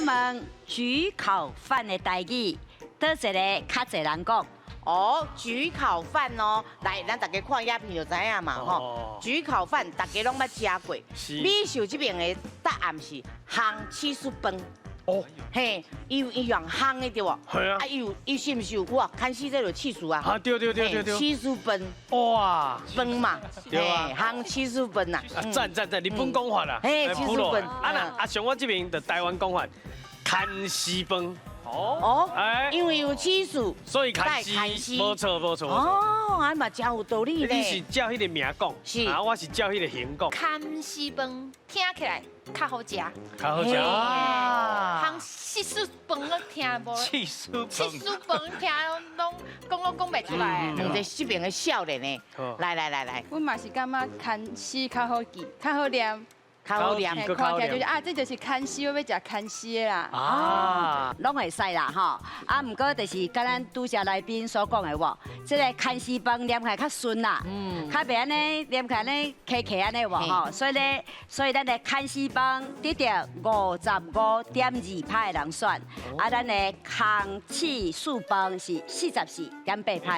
問焗烤飯的台語，佗一个較濟人講？哦，焗烤飯哦，來，咱大家看影片就知影嘛，吼。焗烤飯大家攏捌食過。美秀這邊的答案是烘起司飯。哦，嘿，伊有伊用烘的對無？係啊。啊，伊有伊是毋是有哇？牽絲這就起司啊。啊，對對對對對。起司飯。哇。飯嘛。對啊。烘起司飯啊。讚讚讚，日本講法啦。嘿，起司飯。啊那啊，像我這邊就台灣講法，牽絲飯。哦，哎，因為有起司，所以牽絲，無錯無錯。哦，啊嘛真有道理咧。你是照彼个名講，是啊，我是照彼个形講。牽絲飯聽起來較好食，較好食。烘起司飯攏聽無？起司起司飯聽攏講攏講袂出來。問題這邊的少年的，來來來來。我嘛是感覺牽絲較好記，較好念。較好念，看起來就是啊，這就是牽絲，我欲食牽絲的啦。啊，攏會使啦吼。啊，毋過就是佮咱拄才來賓所講的喎，這个牽絲飯念起來較順啦，較袂按呢念起來按呢磕磕按呢喎吼。所以咧，所以咱的牽絲飯得著55.2%的人選，啊，咱的烘起司飯是44.8%。